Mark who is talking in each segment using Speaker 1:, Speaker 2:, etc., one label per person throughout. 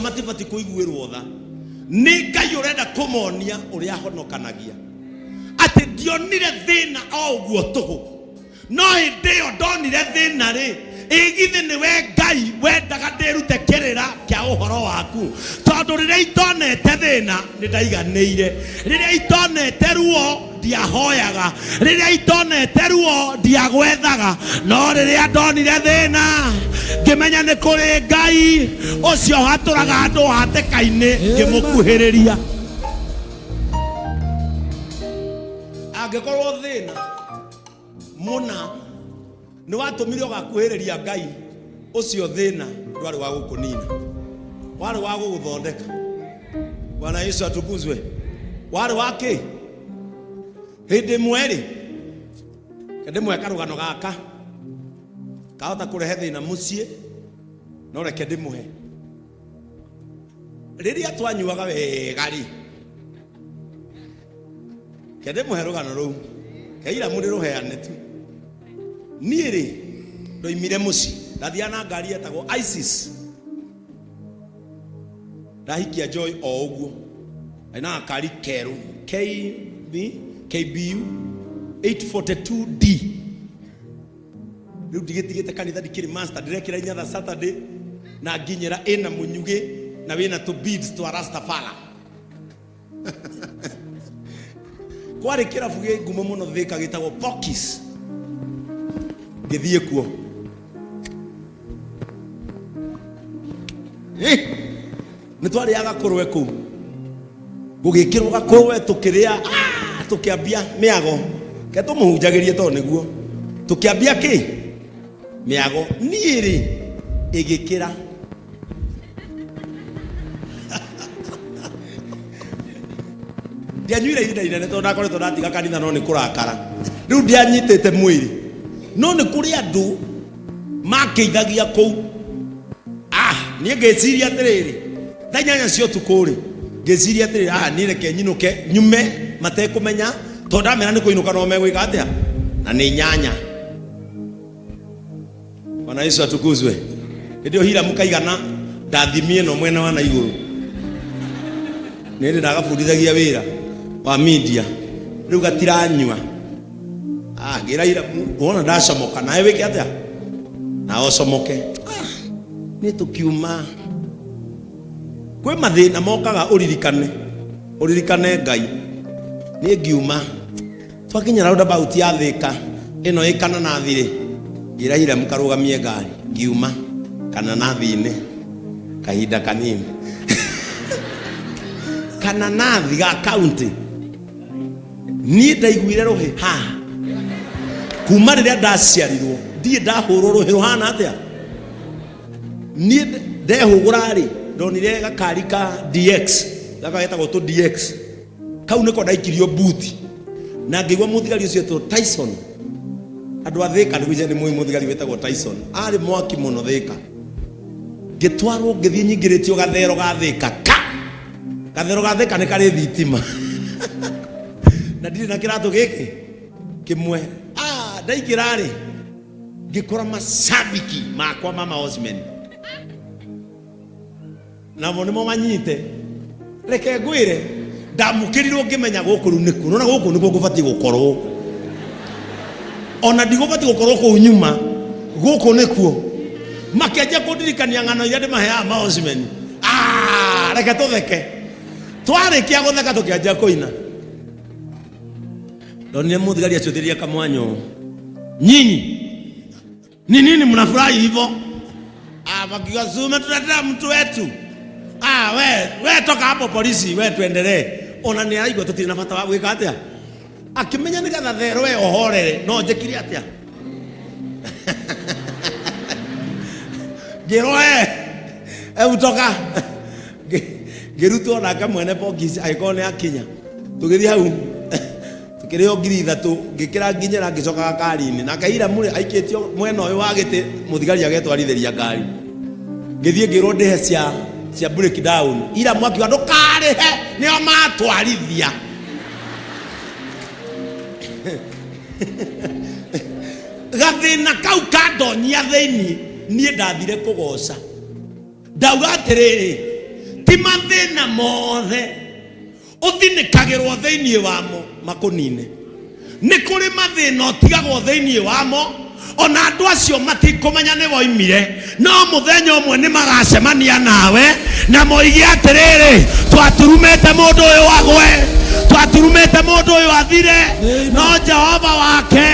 Speaker 1: Matibati kũiguĩrwo tha nĩ Ngai ũrenda kũmonia ũrĩa ahonokanagia, atĩ ndionire thĩna o ũguo tũhũ, no hĩndĩ ĩyo ndonire thĩna rĩ, ĩgithĩ nĩwe Ngai wendaga ndĩrute kĩrĩra kĩa ũhoro waku, tondũ rĩrĩa itonete thĩna nĩ ndaiganĩire, rĩrĩa itonete ruo ndiahoyaga, rĩrĩa itonete ruo ndiagwethaga, no rĩrĩa ndonire thĩna ngĩmenya nĩ kũrĩ Ngai ũcio hatũraga andũ hatĩka-inĩ, ngĩmũkuhĩrĩria. Angĩkorwo thĩna mũna nĩ watũmire ũgakuhĩrĩria Ngai, ũcio thĩna ndwarĩ wa gũkũnina, warĩ wa gũgũthondeka. Bwana Yesu atukuzwe. Warĩ wa kĩ? Hĩndĩ ĩmwe rĩ, ndĩmwe karũgano gaka kahota kũrehe thĩna mũciĩ, no reke ndĩmũhe. Rĩrĩa twanyuaga wega rĩ, ke ndĩmũhe rũgano rũu keira mũrĩ rũheane tu. Niĩ rĩ, ndoimire mũciĩ ndathiaga na ngari yetagwo ISIS, ndahikia Joy o ũguo, arĩ na gakari kerũ KB, KBU 842D. Rĩu ndigĩtigĩte kanitha, ndikĩrĩ master, ndĩrekĩra inyatha Saturday na nginyĩra ĩna mũnyugĩ na wĩna tũ beads twa Rastafari. Kwarĩ kĩrabu gĩ ngumo mũno Thĩka gĩtagwo Pokis, ngĩthiĩ kuo. Eh, nĩ twarĩaga kũrwe kũu, gũgĩkĩrwo gakũrwe tũkĩrĩa, tũkĩambia mĩago, ke tũmũhunjagĩrie tondũ nĩguo tũkĩambia kĩ mĩago. Niĩ rĩ, ĩgĩkĩra ndianyuire ihinda inene tondũ ndakoretwo ndatiga kanitha, no nĩ kũrakara rĩu ndianyitĩte mwĩrĩ, no nĩ kũrĩ andũ makĩithagia kũu. Niĩ ngĩciria atĩrĩrĩ, thaa 8 cia ũtukũ rĩ, ngĩciria atĩrĩrĩ, niĩ reke nyinũke nyume matekũmenya, tondũ ndamera nĩ kũinũka no megwĩka atĩa, na nĩ 8. Bwana Yesu atukuzwe. Hĩndĩ ĩyo Hiramu kaigana ndathimi ĩno mwena wa na igũrũ, nĩ hĩndĩ ndagabundithagia wĩra wa media, rĩu gatiranyua. Ngĩra Hiramu, wona ndacomoka nawe wĩke atĩa, nawe ũcomoke. Nĩ tũkiuma kwĩ mathĩna mokaga, ũririkane, ũririkane Ngai. Niĩ ngiuma, twakinya roundabout ya Thĩka ĩno ĩ Kananathi rĩ, ngĩra Hiramu karũgamie ngari, ngiuma Kananathi-inĩ kahinda kanini. Kananathi ga kaunti, niĩ ndaiguire rũhĩ haha kuma rĩrĩa ndaciarirwo, ndirĩ ndahũrwo rũhĩ rũhana atĩa. Niĩ ndehũgũra rĩ, ndonire gakari ka DX, gaka getagwo tũ DX, kau nĩko ndaikirio buti, na ngĩigua mũthigari ũcio etwo Tyson. Andũ a Thĩka nĩguo nĩ mũĩ mũthigari wĩtagwo Tyson, arĩ mwaki mũno Thĩka. Ngĩtwarwo, ngĩthiĩ nyingĩrĩtio gathero ga Thĩka, ka gathero ga Thĩka nĩ karĩ thitima, na ndirĩ na kĩratũ gĩkĩ kĩmwe. Ndaingĩra rĩ, ngĩkora macabiki makwa mama Osman, namo nĩmo manyite. Reke ngwĩre, ndamũkĩrirwo ngĩmenya gũkũ rĩu nĩkuo nona, gũkũ nĩkuo ngũbatiĩ gũkorwo, ona ndigũbatiĩ gũkorwo kũu nyuma, gũkũ nĩkuo. Makĩanjia kũndirikania ng'ano iria ndĩmaheaga ma Osman. Reke tũtheke. Twarĩkia gũtheka tũkĩanjia kũina. Ndonire mũthigari acũthĩria kamwanya ũũ, nyinyi ni nini mnafurahi hivyo? Wakiuga si umetuletea mtu wetu. We toka hapo polisi, we tuendelee. Ona nĩ araigua tũtirĩ na bata wa gwĩka atĩa, akĩmenya nĩgetha therũ we ũhorere, no njĩkire atĩa, ngĩrwo we ebu toka. Ngĩrutwo nake mwene bokis agĩkorwo nĩ akinya, tũgĩthiĩ hau tũkĩrĩo 3,000, ngĩkĩra nginyĩra, ngĩcoka gakari-inĩ nake Hiramu rĩ aikĩtio mwena ũyũ wa gĩtĩ, mũthigari agetwarithĩria ngari. Ngĩthiĩ ngĩrwo ndĩhe cia break down. Hiramu akiuga ndũkarĩhe, nĩo matwarithia. Gathĩna kau kandonyia thĩinĩ, niĩ ndathire kũgoca, ndauga atĩrĩrĩ, Ti mathĩna mothe ũthinĩkagĩrwo thĩinĩ wamo makũnine. Nĩ kũrĩ mathĩna ũtigagwo thĩinĩ wamo, ona andũ acio matikũmenya nĩ woimire, no mũthenya ũmwe nĩ magacemania nawe na moige atĩrĩrĩ, twaturumĩte mũndũ ũyũ agwe, twaturumĩte mũndũ ũyũ athire, no Jehova wake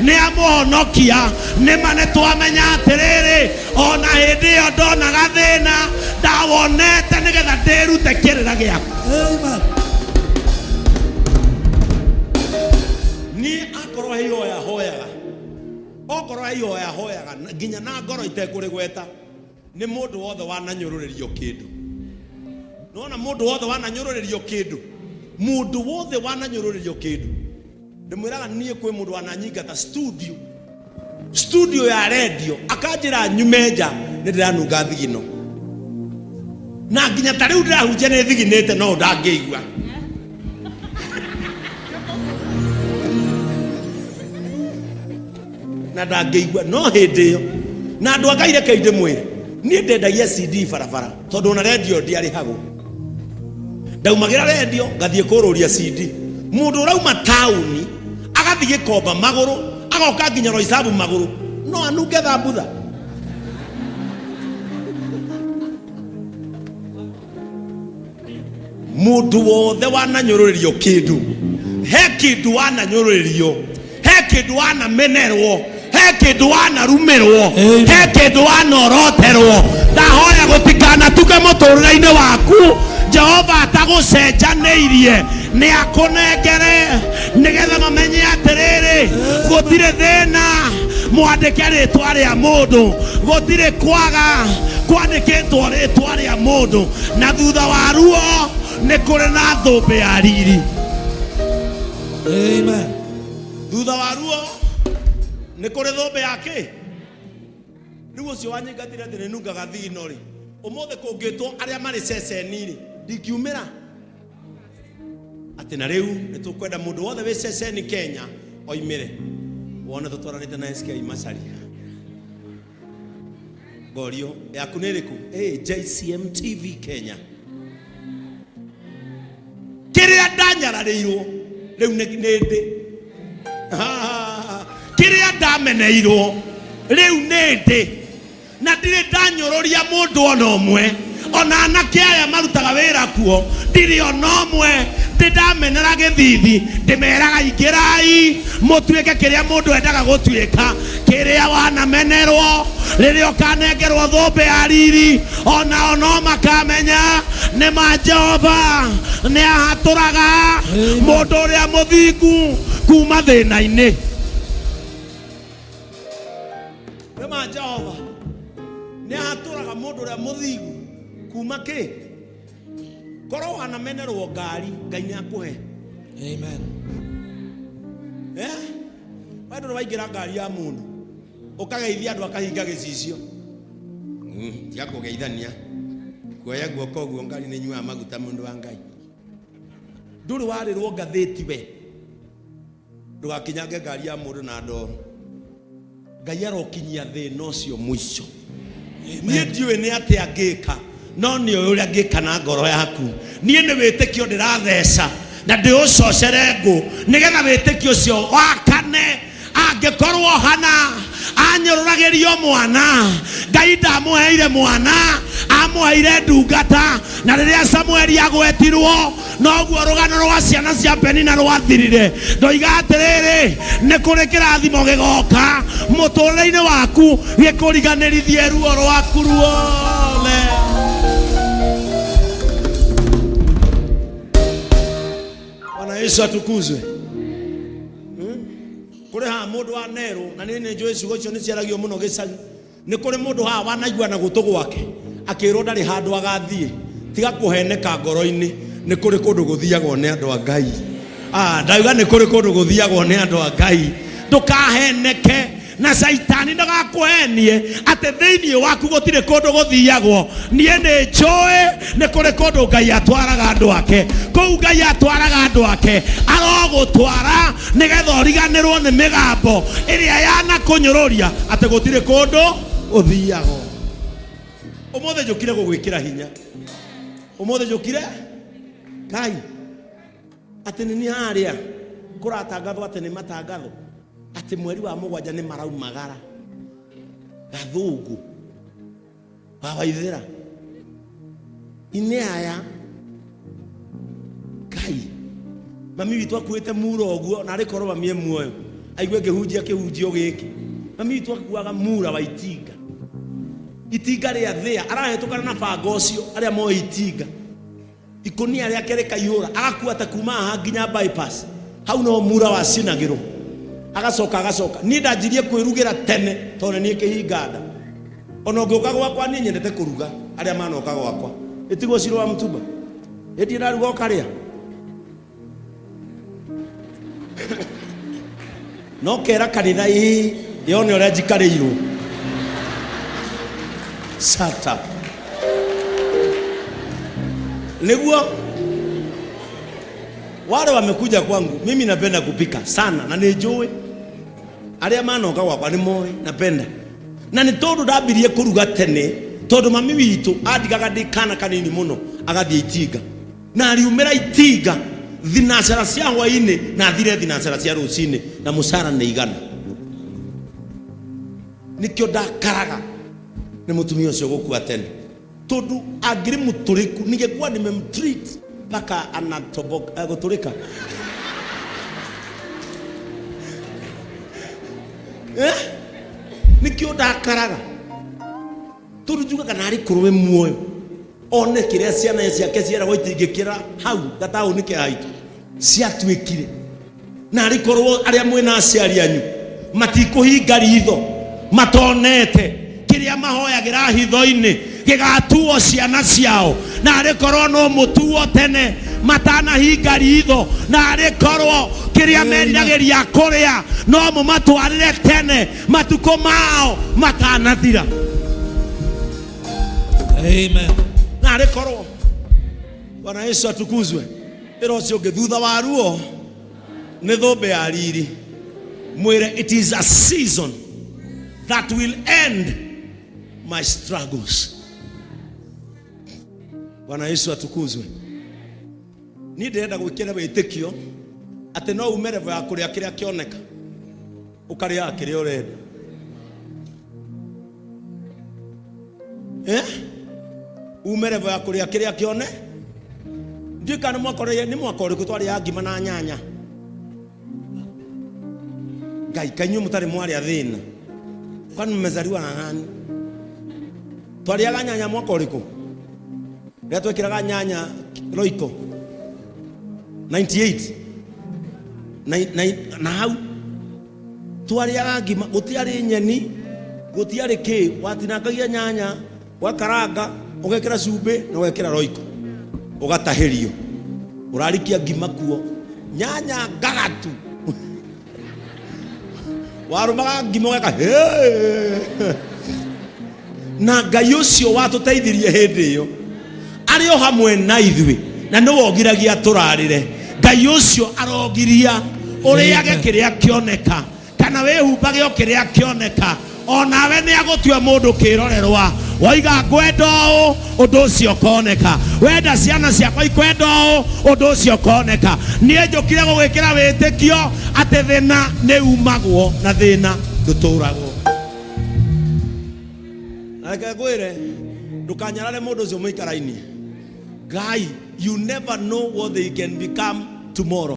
Speaker 1: nĩ amũhonokia. Nĩma nĩ twamenya atĩrĩrĩ, ona hĩndĩ ĩyo ndonaga thĩna, ndawonete nĩgetha ndĩrute kĩrĩra gĩaku.
Speaker 2: Amen.
Speaker 1: Niĩ akorwo he ihoya hoyaga, okorwo he ihoya hoyaga nginya na ngoro itekũrĩgweta, nĩ mũndũ wothe wananyũrũrĩrio kĩndũ. Nĩwona mũndũ wothe wananyũrũrĩrio kĩndũ, mũndũ wothe wananyũrũrĩrio kĩndũ, ndĩmwĩraga niĩ kwĩ mũndũ wananyingata studio, studio ya redio, akanjĩra nyume nja nĩ ndĩranunga thigino, na nginya ta rĩu ndĩrahunjia nĩ thiginĩte no ndangĩigua. Na ndangĩigua no hĩndĩ ĩyo. Na andũ a Ngai, reke ndĩmwĩre, niĩ ndendagia CD barabara, tondũ ona redio ndiarĩhagwo. Ndaumagĩra redio ngathiĩ kũrũria CD. Mũndũ ũrauma taũni agathiĩ Gĩkomba magũrũ, agoka nginya Roysambu magũrũ, no anunge thambutha. Mũndũ wothe wananyũrũrĩrio kĩndũ, he kĩndũ wananyũrũrĩrio, he kĩndũ wanamenerwo, he kĩndũ wanarumĩrwo,
Speaker 2: Amen.
Speaker 1: he kĩndũ wanoroterwo, ndahoya gũtikanatuke mũtũrĩre-inĩ waku. Jehova atagũcenjanĩirie nĩ akũnengere, nĩgetha mamenye atĩrĩrĩ, gũtirĩ thĩna mwandĩke rĩtwa rĩa mũndũ, gũtirĩ kwaga kwandĩkĩtwo rĩtwa rĩa mũndũ, na thutha wa ruo nĩ kũrĩ na thũmbĩ ya riri.
Speaker 2: Amen.
Speaker 1: Thutha wa ruo nĩ kũrĩ thũmbĩ ya kĩ. Rĩu ũcio wanyingatire atĩ nĩ nungaga thigino rĩ, ũmũthĩ kũngĩtwo arĩa marĩ ceceni rĩ, ndingiumĩra atĩ na rĩu nĩ tũkwenda mũndũ wothe wĩ ceceni Kenya oimĩre wone tũtwaranĩte na SK Macharia. Ngorio yaku nĩ ĩrĩkũ? Hey, JCM TV Kenya. Kĩrĩa ndanyararĩirwo rĩu nĩ ndĩ, kĩrĩa ndameneirwo rĩu nĩ ndĩ, na ndirĩ ndanyũrũria mũndũ ona ũmwe, ona anake aya marutaga wĩra kuo ndirĩ ona ũmwe ndĩ ndamenera gĩthithi. Ndĩmeraga ingĩrai mũtuĩke kĩrĩa mũndũ endaga gũtuĩka. Kĩrĩa wanamenerwo, rĩrĩa ũkanengerwo thũmbĩ ya riri, onao no makamenya nĩ ma Jehova nĩ ahatũraga mũndũ ũrĩa mũthingu kuma thĩna-inĩ. Nĩ ma Jehova nĩ ahatũraga mũndũ ũrĩa mũthingu kuma kĩ. Korwo wanamenerwo ngari, Ngai nĩ akũhe.
Speaker 2: Amen.
Speaker 1: Eh? We ndũrĩ waingĩra ngari ya mũndũ ũkageithia andũ akahinga gĩcicio. Tiga kũgeithania, kuoya guoko ũguo, ngari nĩ nyuaga maguta. Mũndũ wa Ngai, ndũrĩ warĩrwo ngathĩti we. Ndũgakinyange ngari ya mũndũ na ndoro. Ngai arokinyia thĩna ũcio mũico. Niĩ ndiũĩ nĩ atĩa ngĩka, no nĩ ũĩ ũrĩa ngĩka na ngoro yaku. Niĩ nĩ wĩtĩkio ndĩratheca na ndĩũcocere ngũ, nĩgetha wĩtĩkio ũcio wakane. Angĩkorwo Hana anyũrũragĩrio mwana, Ngai ndamũheire mwana, amũheire ndungata. Na rĩrĩa Samueli agwetirwo, noguo rũgano rwa ciana cia Penina rwathirire. Ndoiga atĩrĩrĩ, nĩ kũrĩ kĩrathimo gĩgoka mũtũrĩre-inĩ waku gĩkũriganĩrithie ruo rwaku ruothe. Bwana Yesu atukuzwe. Kũrĩ haha mũndũ wanerwo, na niĩ nĩ njũĩ ciugo icio nĩ ciaragio mũno gĩcagi. Nĩ kũrĩ mũndũ haha wanaigua na gũtũ gwake akĩrwo ndarĩ handũ agathiĩ. Tiga kũheneka ngoro-inĩ, nĩ kũrĩ kũndũ gũthiagwo nĩ andũ a Ngai. Ndauga nĩ kũrĩ kũndũ gũthiagwo nĩ andũ a Ngai. Ndũkaheneke na caitani ndagakũhenie atĩ thĩinĩ waku gũtirĩ kũndũ gũthiagwo. Niĩ nĩ njũĩ nĩ kũrĩ kũndũ Ngai atwaraga andũ ake. Kũu Ngai atwaraga andũ ake, arogũtwara nĩgetha ũriganĩrwo nĩ mĩgambo ĩrĩa yanakũnyũrũria atĩ gũtirĩ kũndũ ũthiagwo. Ũmũthĩ njũkire gũgwĩkĩra hinya. Ũmũthĩ njũkire Ngai atĩ nĩ niĩ harĩa kũratangathwo atĩ nĩ matangatho atĩ mweri wa 7 nĩ maraumagara Gathũngũ wawaithĩra inĩ aya Ngai mami witũ akuĩte mura ũguo na arĩ korwo mami e muoyo aigue ngĩhunjia kĩhunjio gĩkĩ. Mami witũ akuaga mura wa itinga, itinga rĩa thĩa, arahĩtũkana na banga ũcio arĩa moĩ itinga, ikũnia rĩake rĩkaihũra, agakua ta kuma haha nginya bypass, hau no mura wacinagĩrwo, agacoka agacoka. Niĩ ndanjirie kwĩrugĩra tene tondũ nĩ niĩ kĩhinga nda. Ona ũngĩũka gwakwa niĩ nyendete kũruga, arĩa manoka gwakwa ĩtigwo ciro wa mũtumba ĩndiĩ ndaruga ũkarĩa no kera kanitha ĩĩ yone ũrĩa njikarĩirwo. Shut up. Nĩguo wale wamekuja kwangu, mimi napenda kupika sana na nĩ njũĩ arĩa manoka gwakwa nĩ moĩ napenda, na nĩ tondũ ndambirie kũruga tene tondũ mami witũ andigaga ndĩ kana kanini mũno agathiĩ itinga na ariumĩra itinga thinacara cia hwainĩ na thire thinacara cia rũcinĩ na mũcara nĩ 100. Nĩkĩo ndakaraga nĩ mũtumia ũcio gũkua tene tondũ angĩrĩ mũtũrĩku ningekuwa nimemtreat mpaka anatoboka gũtũrĩka eh? Nĩkĩo ndakaraga tondũ njugaga narĩ korwo we muoyo one kĩrĩa ciana ciake cieragwo itingĩkĩra hau gataũni ke haitũ ciatuĩkire, narĩ korwo arĩa mwĩna aciari anyu matikũhinga ritho matonete kĩrĩa mahoyagĩra hitho-inĩ gĩgatuo ciana ciao, narĩ korwo no mũtuo tene matanahinga ritho, narĩ korwo kĩrĩa meriragĩria kũrĩa no mũmatwarĩre tene matukũ mao matanathira.
Speaker 2: Amen.
Speaker 1: Narĩ korwo Bwana Yesu atukuzwe. Ĩra ũcio ũngĩ thutha wa ruo nĩ thũmbĩ ya riri. Mwĩre it is a season that will end my struggles. Bwana Yesu atukuzwe. Niĩ ndĩrenda gwĩkĩra wĩtĩkio atĩ no ume level ya kũrĩa kĩrĩa kĩoneka ũkarĩaga kĩrĩa ũrenda. Eh? Ume level ya kũrĩa kĩrĩa kĩone. Ndiũĩ kana nĩ mwaka ũrĩa nĩ mwaka ũrĩkũ twarĩaga ngima na nyanya. Ngai kaĩ inyuĩ mũtarĩ mwarĩa thĩna, kwani mmezaliwa na nani? Twarĩaga nyanya mwaka ũrĩkũ? Rĩrĩa twekĩraga nyanya roiko 98 na hau twarĩaga ngima, gũtiarĩ nyeni, gũtiarĩ kĩ, watinangagia nyanya ũgakaranga ũgekĩra cumbĩ na ũgekĩra roiko ũgatahĩrio, ũrarikia ngima kuo nyanya ngagatu, warũmaga ngima ũgeka "Hĩ." Na Ngai ũcio watũteithirie hĩndĩ ĩyo arĩ o hamwe na ithuĩ na nĩwe ũgiragia tũrarĩre. Ngai ũcio arogiria ũrĩage kĩrĩa kĩoneka kana wĩhumbage o kĩrĩa kĩoneka, onawe nĩ agũtua mũndũ kĩrorerwa. Waiga ngwenda ũũ, ũndũ ũcio ũkoneka. Wenda ciana ciakwa ikwenda ũũ, ũndũ ũcio ũkoneka. Niĩ njũkire gũgwĩkĩra wĩtĩkio atĩ thĩna nĩ umagwo na thĩna ndũtũragwo. Na reke ngwĩre ndũkanyarare mũndũ ũcio mũikarainie. Guy, you never know what they can become tomorrow.